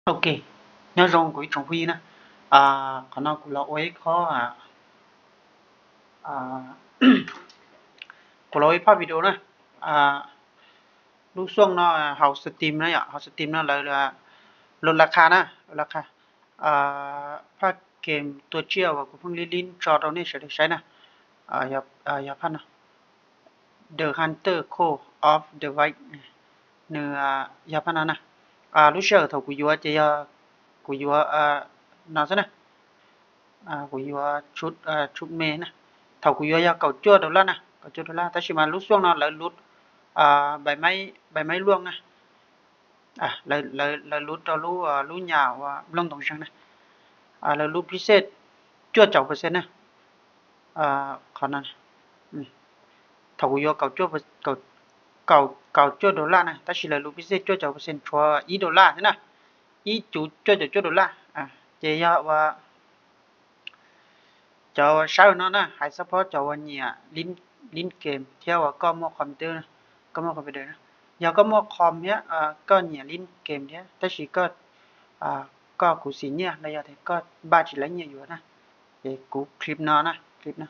Ok, nyob zoo kuv ib tsoom phooj ywg na. Qhov no kuv los ua ib qho, kuv los ua ib phaj video na. Lub xuaj no hauv Steam na yom, hauv Steam no lawv lub la kha na, lub la kha phaj game tua tsiaj uas kuv pheej li li tso rau nej sawv daws saib na. Yog phaj no, The Hunter Call of the Wild, nws yog phaj no na. Lub sij hawm thaum kuv yuav ces yog kuv yuav no xwb na, kuv yuav tshuj me na. Thaum kuv yuav yog kaum cuaj dollar na, kaum cuaj dollar, tab sis mas lub xuaj no lawv lub bai maib luaj na, lawv lub rau lub nyam uas nplooj ntoos zeeg na, lawv lub pixej cuaj caum percent na. Qhov no, thaum kuv yuav kaum cuaj dollar na, tab sis lawv lub pixej cuaj caum percent tshuav ib dollar xwb na, ib cuv cuaj caum cuaj dollar. Ces yog ua cov sab no na, hais xab phob cov uas nyiam lib game thiab uas koj muaj computer, koj muaj computer na, yog koj muaj com thiab koj nyiam lib game thiab tab sis koj, koj khuv xim nyiaj los yog tias koj npaj tsis laib nyiaj yuav na, ces kuv clip no na, clip no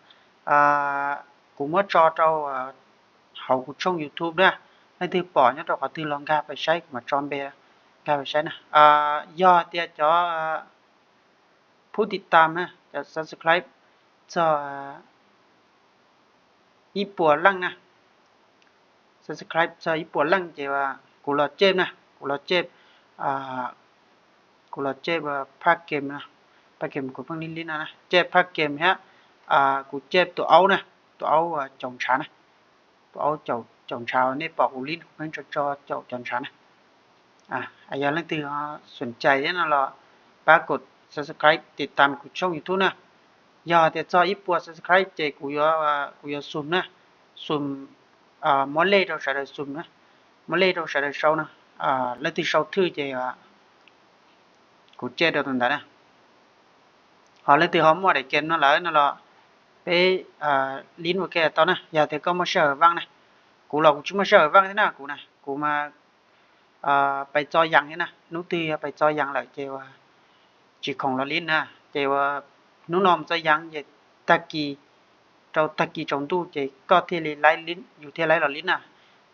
kuv muab tso rau hauv kuv tshooj YouTube na. Leej twg pom nyob rau qhov twg los nkag pais saib, kuv mam tso npe nkag pais saib na. Yog tias cov phub tiv tam na, cov subscribe txog ib puas leej na, subscribe txog ib puas leej ces kuv los ceb na, kuv los ceb, kuv los ceb phaj game, phaj game kuv pheej li li no na, ceb phaj game thiab kuv ceb tus aub na, tus aub caum ntshav na, tus aub caum ntshav nej pom kuv li kuv pheej tso tso caum cov ntshav na. Yog leej twg xum cai thiab no los pab kod subscribe tiv tam kuv tshooj YouTube na. Yog tias txog ib puas subscribe ces kuv yuav, kuv yuav xum na, xum, muab lej rau sawv daws xum na, muab lej rau sawv daws sau no. Leej twg sau thwj ces kuv ceb rau tus ntawd na. Ho leej twg ho muaj daim game no lawm no los peb lib ua ke tau na, yog tias koj muaj sij hawm vaj na. Kuv los kuv tsis muaj sij hawm vaj thiab na, kuv na, kuv mas pais txo yas thiab na, hnub twg yog pais txo yas lawm ces tsis khoom los lib na, ces ua hnub no mus txo yas ces tag kis, rau tag kis tsaus ntuj ces koj thiaj li laib, yus thiaj laib los lib na.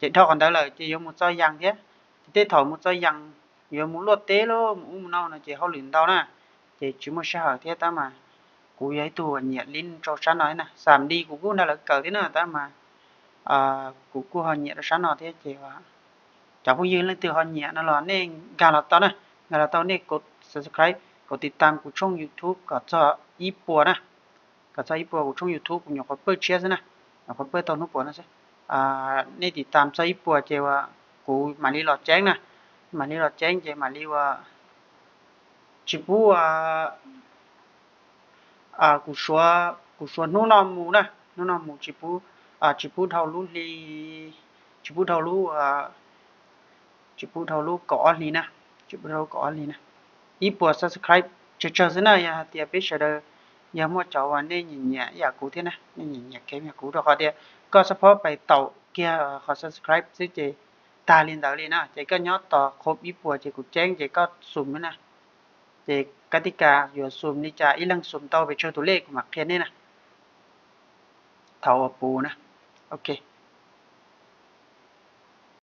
Ces dhau qhov ntawd lawm ces yuav mus txo yas thiab, ces tej thaum mus txo yas yuav mus luaj teb los mus ub mus no no ces hauj lwm ntau na, ces tsis muaj sij hawm thiab tab mas kuv yog ib tug nyiam lib rau sab no thiab na, xam li kuv kuj nrog lawv kawm thiab na tab mas kuv kuj ho nyiam rau sab no thiab ces cov phooj ywg leej twg ho nyiam no los nej nkag los tau na, nkag los tau nej kod subscribe, kod tiv tam kuv tshooj YouTube kom txog ib puas na, kom txog ib puas kuv tshooj YouTube kuv nyuam qhuav pawj tshiab xwb na, nyuam qhuav pawj tau hnub puas no xwb. Nej tiv tam txog ib puas ces kuv mam li los ceeb na, mam li los ceeb ces mam li ua, tsis pub, kuv suav, kuv suav hnub no mus na, hnub no mus tsis pub, tsis pub dhau lub hli, tsis pub dhau lub, tsis pub dhau lub kaum ob hli na, tsis pub dhau lub kaum ob hli na. Ib puas subscribe tsawg tsawg xwb na, yog hais tias peb sawv daws yog muaj cov uas nej nyiam nyiam yam kuv thiab na, nej nyiam nyiam game yam kuv rau qhov tias koj xab phob pais taum kiag qhov subscribe xwb ces tag li ntawd li na, ces koj nyob tos khob ib puas ces kuv ceeb ces koj xum na, ces kab tij kas yuav xum li cas ib leeg xum tau pes tsawg tus lej kuv mam qhia nej na, thaum uas puv na. Ok,